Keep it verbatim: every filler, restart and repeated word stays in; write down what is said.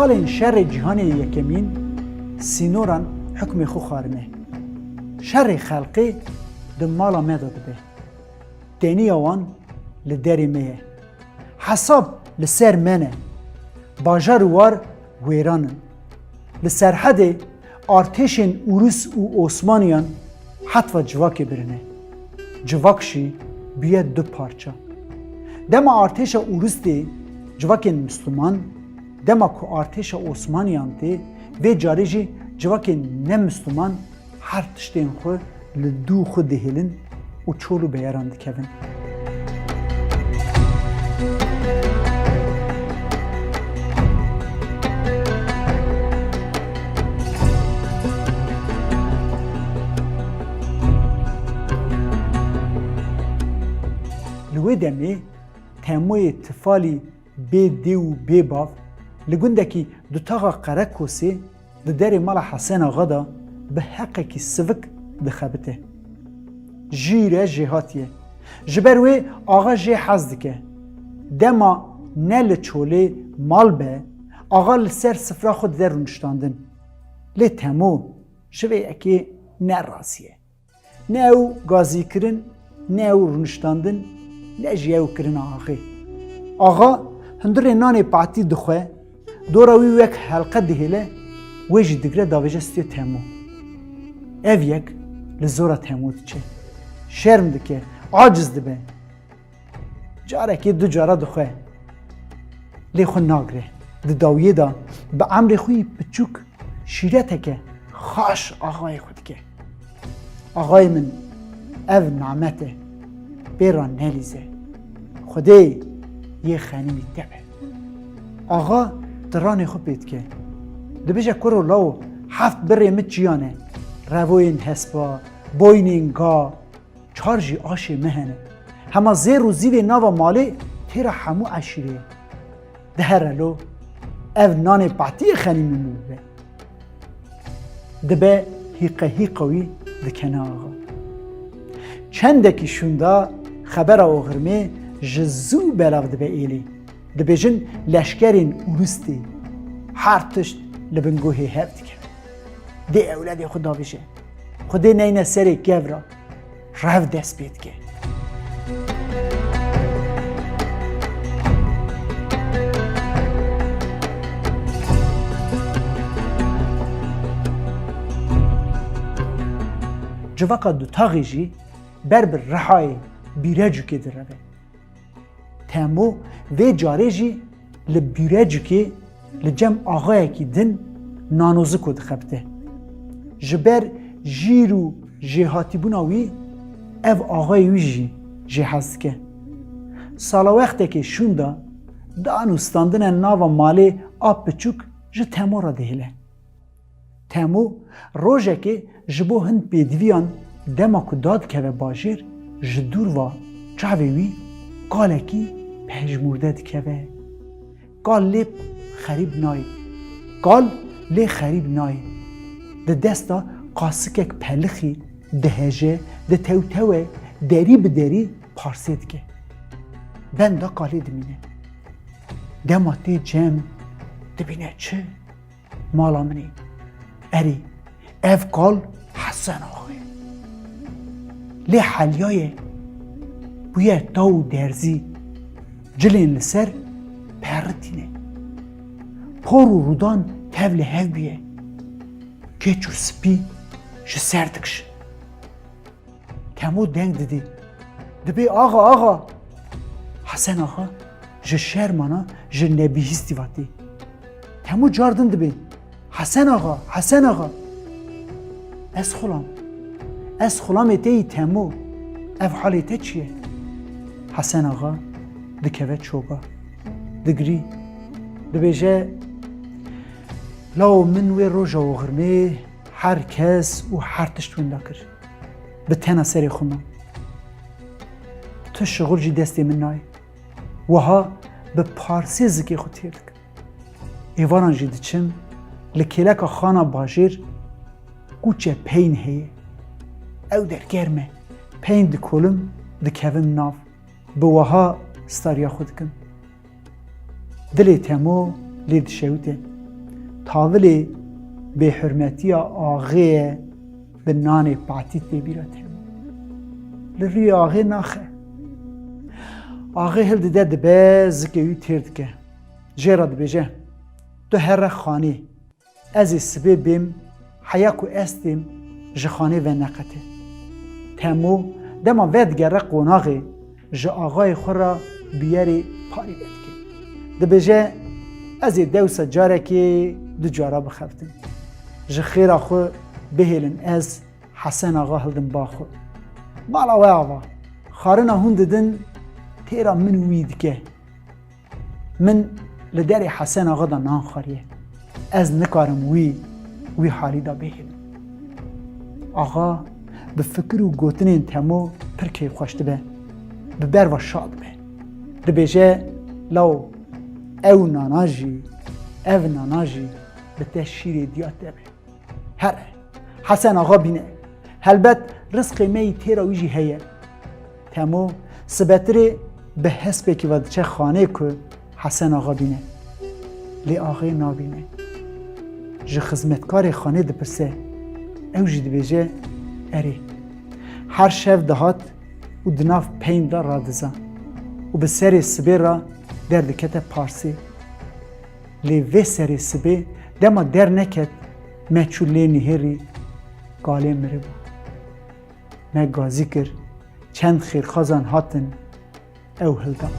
Kalên şerê cîhanê yekemîn sînoran hukmê xwe xwarine. Şerê xelqê di mala me de dibe. Teniya wan li derê me ye. Hesab li ser me ne. Bajar û war wêran in. Li Serhedê artêşên Urus û Osmaniyan hetva civakê birine. Civak jî bûye du parça. Dema artêşa Urus tê civakên Misliman, dema ku artêşa Osmaniyan tê, vê carê jî civakên ne Misliman her tiştên xwe li dû xwe dihêlin û çol û beyaran dikevin. Li wê demê Temoyê Tifalî bê dê û bê bav li gundekî Dutaxa Qerekosê di derê mala Hesen Axa de bi heqekî sivik dixebite. Jî re jêhatî ye. Ji ber wê axa jê hez dike. Dema ne li çolê mal be, axa li ser sifra xwe dide rûniştandin. Lê Temo ji vê yekê ne razî ye. Ne ew gazîkirin, ne ew rûniştandin, ne jî ew kirina axê. Axa hundirê nanê patî dixwe, dora wî wek helqe dihêle, wê jî digre davêje stûyê Temo. Ev yek li zora Temo diçe. Şerm dike, aciz dibe. Carekê du cara dixwe, lê xwe nagire. Di dawiyê de bi emrê xwe yî piçûk şîreteke xaş axayê xwe dike. Axayê min, ev namet e, pê re nelîze. Xwedê yê xenimî te be. Axa tiranê xwe pê dike. Dibêje, kuro lawo, heft birê min çiya ne. Revoyên hespa, boynên ga, çar jî aşê me hene. Hema zêr û zîvê nava malê têra hemû eşîrê ye. Dihere lo, ev nanê patiyê xenîmî min bibe. Dibe hîqe hîqa wî dikene axa. Çendekî şûnda xebera oxirmê ji zû belav dibe êlî. Dibêjin leşkerên Urus tê. Her tişt li bin guhê hev dikeve. Dê ewledê xwe davêje. Xwedê neyne serê kev re. Rev dest pê dike. Civaka Dutaxê jî ber bi Rihayê Bîrecûkê direve. Temo vê carê jî li Bîrecûkê li cem axayekî din nanoziko dixebite. Ji ber jîr û jêhatîbûna wî ev axayê wî jî jêhez dike. Sala wextekê şûnda dan û standine nava malê a piçûk ji Temo re dihêle. Temo rojekê ji bo hin pêdiviyan dema ku dadikeve bajêr, ji dûr ve çavê wî kalekî pejmûrde dikeve. Kal lê xerîb nayê. Kal lê xerîb nayê. Di desta qasikek pelixî diheje, ditewtewe, derî bi derî parsê dike. Benda kalê dimîne. Dema tê cem, dibîne çi? Mala min ê. Erê, ev kal Hesen Axa ye. Lê heliyaye, bûye taw û derzî, cilên li ser peritîne. Por û rûdan tev li hev bûye. Keç û spî ji ser dikişin. Temo deng didî. Dibê, axa, axa! Hesen Axa ji şermana, ji nebihîstî vatî. Temo car din dibê. Hesen Axa, Hesen Axa! Ez xulam. Ez xulamê te yî Temo. Ev halê te çi ye? Hesen Axa dikeve çoga. Digirî. Dibêje, lawo min wê roja oxirmê her kes û her tişt winda kir. Bi tena serê xwe mam. Tu şixul jî destê min nayê. Wiha bi parsê zikê xwe têr dikim. Êvaran jî diçim, li kêleka xana bajêr kûçe peyn heye. Ew der germ e. Peyn dikolim, dikevim nav. Bi wiha stariya xwe dikim. Dilê Temo lê dişewite. Tavilê bêhurmetiya axê ye bi nanê patî tê bîra Temo. Li rûyê axê naxe. Axê hildide dibe, zikê wî têr dike. Jê re dibêje, Tu here xanê. Ez ê sibê bêm, heya ku ez têm, ji xanê veneqete. Temo dema vedigere qonaxê, ji axayê xwe re bûyerê parî vedike. Dibêje, Ez ê dewsa carekê du cara bixebtim. Ji xêra xwe bihêlin ez Hesen Axa hildim ba xwe. Mala we ava, xwarina hûn didin, têra min wî dike. Min li derê Hesen Axa de nan xwariye. Ez nikarim wî, wî halî de bihêlim. Axa bi fikir û gotinên Temo pir kêfxweş dibe. Bi berva şa dibe. Dibêje, Law, ew nana jî, ev nana jî bi te şîrê diya te be. Here, Hesen Axa bîne. Helbet rizqê me yî têra wî jî heye. Temo sibetirê bi hespekî ve diçe xanê ku Hesen Axa bîne. Lê axê nabîne. Ji xizmetkarê xanê dipirse. Ew jî dibêje, Erê. Her şev dihat û di nav peyn de radiza û bi serê sibê re derdikete parsê. Lê vê serê sibê dema derneket, me çû lê nihêrî, kalê miribû. Me gazî kir, çend xêrxazan hatin, ew hildan.